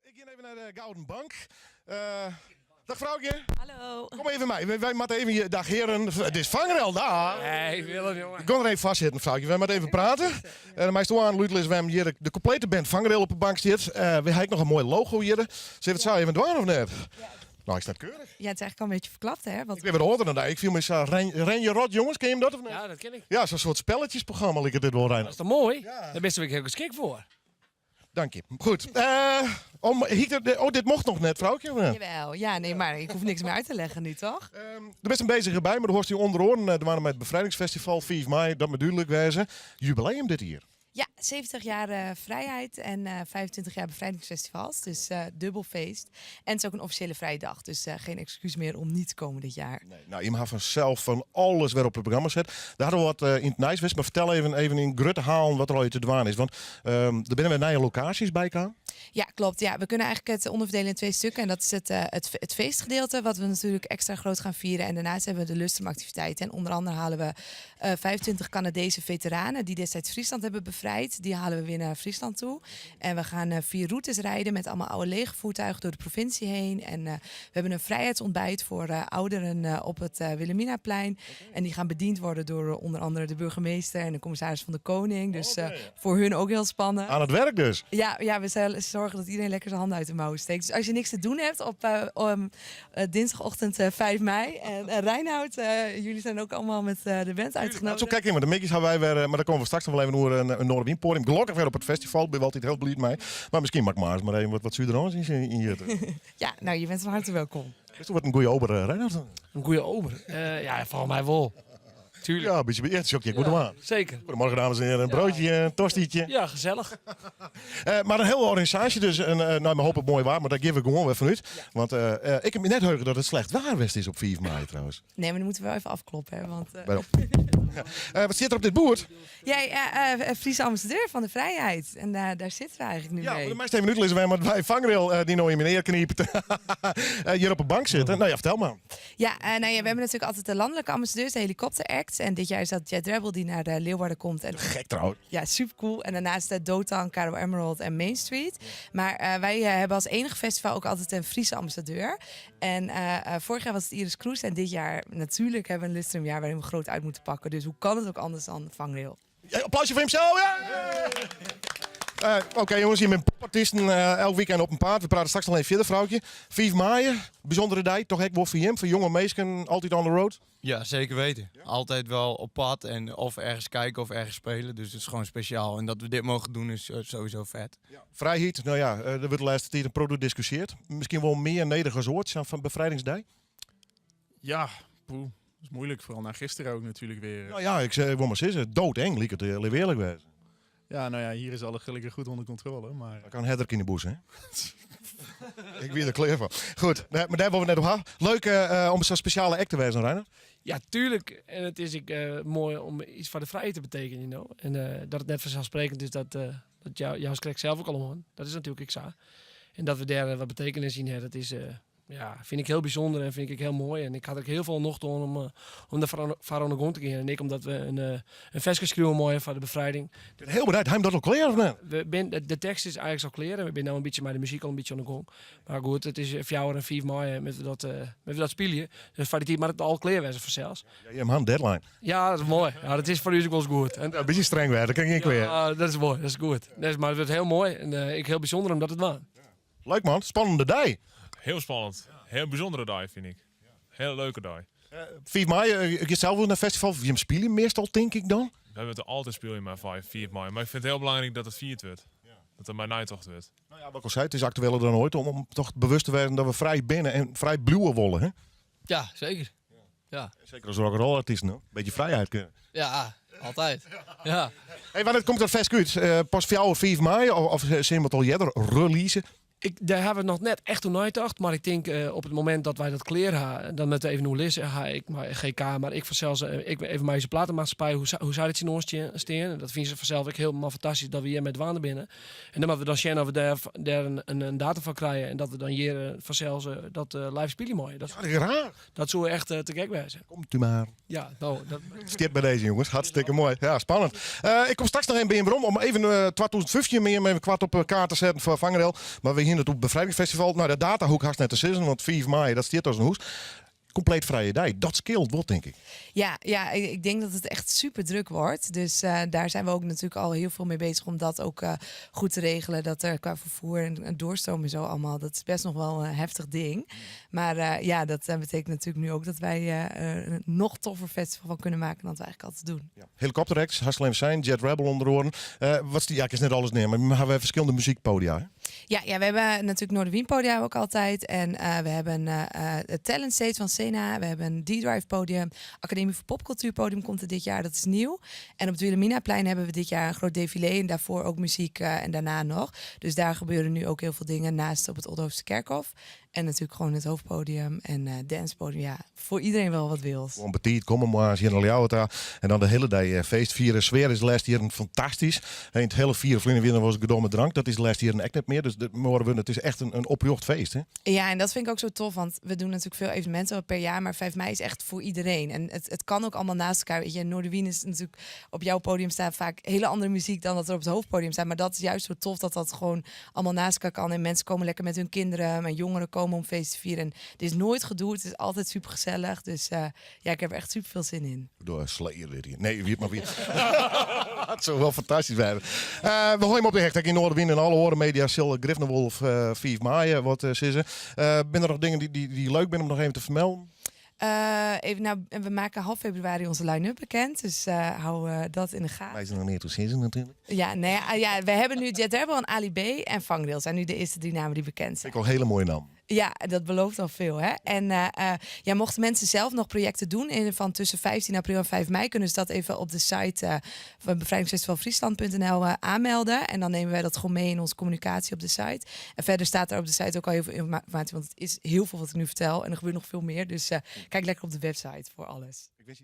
Ik gean even nei de Gouden Bank. Dag vrouwtje. Hallo. Kom even mei. Wy moatte even hier. Dag heren. It is vangrail daar. Hey Willem, jongen. Kom der even vastzitten, vrouwtje. Wy moatte even prate. Dan meist oan útlizze wêrom hjir de komplete band Vangrail op de bank stiet. Wy ha ek noch in moai logo hjir. Sille we it sa even dwaan of net? Nou, is dat keurich. Ja, it is eigentlik al in bytsje ferklapt, hè? Want Ik bin wat âlder dan dy. Ik fiel my sa Ren, Renje Rot, jonges. Ken je dat of net? Ja, dat ken ik. Ja, zo'n soort spelletjesprogramma liket dit wol, Dat Reiner. is toch moai? Ja. Dêr bist ek hiel geskikt foar. Dank je. Goed. Om, hier, oh, dit mocht noch net, vrouwtje? Of net? Jawel, ja, nee, mar ik hoech niks mear út te lizzen nu, toch? Der bist in bezige bij, mar do hearst dy ûnder oaren dwaande mei it Befrijdingsfestival 5 mei, dat moat dúdlik wêze. Jubileum dit jier. Ja, 70 jaar vrijheid en 25 jaar bevrijdingsfestivals. Dus dubbel feest. En het is ook een officiële vrije dag. Dus geen excuus meer om niet te komen dit jaar. Nee, nou, je ha fansels fan alles wer op it programma set. Dêr ha we wat yn it nijs west, mar fertel even, even yn grutte halen wat der al te dwaan is. Want der binne wer nije lokaasjes by kaam. Ja, klopt. Ja, we kunnen eigenlijk het onderverdelen in twee stukken. En dat is het feestgedeelte, wat we natuurlijk extra groot gaan vieren. En daarnaast hebben we de lustrumactiviteiten. En onder andere halen we 25 Canadese veteranen die destijds Friesland hebben bevrijd. Die halen we weer naar Friesland toe. En we gaan vier routes rijden met allemaal oude legervoertuigen door de provincie heen. En we hebben een vrijheidsontbijt voor ouderen op het Wilhelminaplein. En die gaan bediend worden door onder andere de burgemeester en de commissaris van de Koning. Dus voor hun ook heel spannend. Oan it wurk dus. Ja, we zorgen dat iedereen lekker zijn handen uit de mouwen steekt. Dus als je niks te doen hebt op dinsdagochtend 5 mei. En Reinoud, jullie zijn ook allemaal met de band uitgenodigd. Zo kijk in, want de middeis ha wy wer, mar dêr komme we straks noch wol even oer, in Noardewyn-podium. Gelokkich wer op it festival, bin we altyd hiel bliid mei. Mar miskien moat ik mar ris mar even wat suderâns yn jitte. Ja, nou, je bent van harte welkom. Bist do wat in goede ober, Reinoud? In goede ober? Ja, folgens my wol. Tuurlijk. Ja, in bytsje echt sjok je goed oan. Zeker. Goedemorgen, dames en heren. In broodje, in tostietje. Ja, gezellig. Mar in hiele organisaasje dus. En, nou, we hoopje moai waar, mar dêr gean we gewoan wer fanút. Want ik ha my net heuge dat it slecht waar west is op 5 mei trouwens. Nee, mar dan moatte we wol even afkloppen. Hè, want, Waarom? Wat stiet der op dit boerd? Ja, Friese ambassadeur van de vrijheid. En daar zitten we eigenlijk nu Ja, mee. mar dan meist even útlizze wêrom wy Vangrail dy no yn myn ear knypt hjir op de bank sitte. Nou ja, fertel mar. Ja, nou ja, we hebben natuurlijk altijd de landelijke ambassadeurs, de helikopteracts. En dit jaar is dat Jet Rebel die naar de Leeuwarden komt. En Gek trouwens. Ja, super cool. En daarnaast de Dotan, Caro Emerald en Main Street. Maar wij hebben als enige festival ook altijd een Friese ambassadeur. En vorig jaar was het Iris Kroes. En dit jaar natuurlijk hebben we een lustrumjaar waarin we groot uit moeten pakken. Dus hoe kan het ook anders dan Vangrail? Ja, applausje voor hemzelf. Ja! Oké jongens, hier met popartiesten elk weekend op 'en paad. We prate straks noch even fierder, vrouwtje. 5 mei, bysûndere dei, toch ek wol foar jim, foar jonge minsken, altyd on the road? Ja, zeker weten. Altijd wel op pad en of ergens kijken of ergens spelen. Dus het is gewoon speciaal. En dat we dit mogen doen is sowieso vet. Ja. Frijheid, nou ja, der wurdt de lêste tiid in protte diskusjearre. Miskien wol mear nedich as oait, sa fan Befrijdingsdei? Ja, poeh. Dat is moeilijk, vooral na gisteren ook natuurlijk weer. Nou ja, ik wol mar sizze, doodeng liket it, lit earlik wêze. Ja, nou ja, hier is alles gelukkig goed onder controle. Maar... Dat kan herder in de boes, hè? Ik ben er klear foar. Goed, nee, mar dêr wolle we net op ha. Leuk om sa'n spesjale act te wêzen, Reiner. Ja, tuurlijk. En it is ek moai om iets foar de frijheid te betekenjen, you know. En dat it net fanselssprekkend is dat jou krekt sels ek al oan. Dat is natuerlik ek sa. En dat we dêr wat betekenis yn ha, dat is, ja, fyn ik hiel bysûnder en fyn ik hiel moai. En ik ha der ek hiel folle nocht oan om der foar oan de gong te gean. En ek omdat we in ferske skriuwe meie foar de befrijding. Ik bin hiel benijd, ha jim dat al klear of net? De tekst is eigentlik al klear en we binne no in bytsje mei de muzyk al in bytsje oan de gong. Mar goed, it is 4 en 5 mei moatte we dat spylje. Dus foar dy tiid moat it al klear wêze fansels. Ja, jim ha in deadline. Ja, dat is moai. Ja, dat is foar ús ek wolris goed. En, in bytsje streng wêze, dat kin gjin kwea. Ja, dat is moai, dat is goed. Dus, mar it wurdt hiel moai en ek hiel bysûnder om dat te dwaan. Leuk man, spannende dei. Hiel spannend. Hiel bysûndere dei fyn ik. Hiel leuke dei. 5 mei, giest sels wol nei festival? Jim spylje meastal, tink ik dan? Wy moatte altyd spylje mei 5 mei. Mar ik fyn it hiel belangryk dat it fierd wurdt. Dat der mei neitocht wurdt. Nou ja, wat ik al sei, it is aktueler dan oait om toch bewust te wêzen dat we frij binne en frij bliuwe wolle. Hè? Ja, zeker. Ja. Zeker as rock'n'roll artysten, in bytsje frijheid kinne. Ja, altyd. Ja. Hey, wannear komt dat ferske út? Pas 4 of 5 mei of sille we it al earder release? Dêr ha we noch net echt oer neitocht, mar ik tink op it momint dat wy dat klear ha, dan moatte we even oerlizze. Ha ik mei GK, mar ek fansels, ek even mei ús platenmaatskippij, hoe sy dat tsjinoan stean. En dat fine se fansels ek hielendal fantastysk dat we hjirmei dwaande binne. En dan moatte we dan sjen oft we dêr in datum foar krije en dat we dan hjir fansels dat live spylje meie. Dat Ja, graach. Dat soe echt te gek wêze. Komt u mar. Ja, nou, dat... Stiet by dizze jonges, hartstikke moai. Ja, spannend. Ik kom straks noch even by jim werom om even 2015 mear even koart op de kaart te setten foar Vangrail. Mar we hiene it op Befrijdingsfestival. Nou, de data hoech ik hast net te sizzen, want 5 maaie, dat stiet as in hûs. Kompleet frije dei. Dat skeelt wol, tink ik. Ja, ik denk dat het echt super druk wordt. Dus daar zijn we ook natuurlijk al heel veel mee bezig om dat ook goed te regelen. Dat er qua vervoer en doorstroom en zo allemaal, dat is best nog wel een heftig ding. Maar ja, dat betekent natuurlijk nu ook dat wij een nog toffer festival van kunnen maken dan we eigenlijk altijd doen. Ja. Helikopter Acts, Haslem zijn, Jet Rebel onder oren. Wat is die, ja, ik is net alles nemen, maar we hebben verschillende muziekpodia. Hè? Ja, we hebben natuurlijk Noardewyn podia ook altijd. En we hebben het Talent Stage van Sena. We hebben een D-Drive podium. Academie voor Popcultuur podium komt er dit jaar. Dat is nieuw. En op het Wilhelminaplein hebben we dit jaar een groot défilé. En daarvoor ook muziek en daarna nog. Dus daar gebeuren nu ook heel veel dingen naast op het Oldehofster Kerkhof. En natuurlijk gewoon het hoofdpodium en dancepodium. Ja, voor iedereen wel wat wils. Gewoan betiid, komme moarns hjir nei Ljouwert. En dan de hiele dei feest fiere. Sfear is lêste jierren fantastysk. En it hiele fiere ferline winter was it gedoch drank. Dat is de lêste jierren ek net mear. Dus de morgen, it is echt in oprjocht feest. Hè? Ja, en dat vind ik ook zo tof. Want we doen natuurlijk veel evenementen per jaar. Maar 5 mei is echt voor iedereen. En het kan ook allemaal naast elkaar. Weet je, Noardewyn is natuurlijk op jouw podium staat vaak hele andere muziek dan dat er op het hoofdpodium staat. Maar dat is juist zo tof dat dat gewoon allemaal naast elkaar kan. En mensen komen lekker met hun kinderen. En jongeren komen om feest te vieren. En het is nooit gedoe. Het is altijd super gezellig. Dus ja, ik heb er echt super veel zin in. Door Slayer weer hier. Nee, wie het maar weer. Het zou wel fantastysk wêze. We gooien hem op de hecht. Yn Noardewyn en alle oare media sil grif noch wol 5 maaie wat sizze. Binne der noch dingen dy't leuk binne om noch even te fermelden? Even, nou, en we maken half februari onze line-up bekend. Dus hou dat in de gaten. Wij zijn nog meer te zien natuurlijk. Ja, nee, ah, ja, we hebben nu Jet Rebel en Ali B en Vangrail. Zijn nu de eerste drie namen die bekend zijn. Vind ik al een hele mooie naam. Ja, dat belooft al veel. Hè? En ja, mochten mensen zelf nog projecten doen van tussen 15 april en 5 mei, kunnen ze dat even op de site van bevrijdingsfestivalfriesland.nl aanmelden. En dan nemen wij dat gewoon mee in onze communicatie op de site. En verder staat er op de site ook al heel veel informatie, want het is heel veel wat ik nu vertel. En er gebeurt nog veel meer. Dus kijk lekker op de website voor alles. Ik wist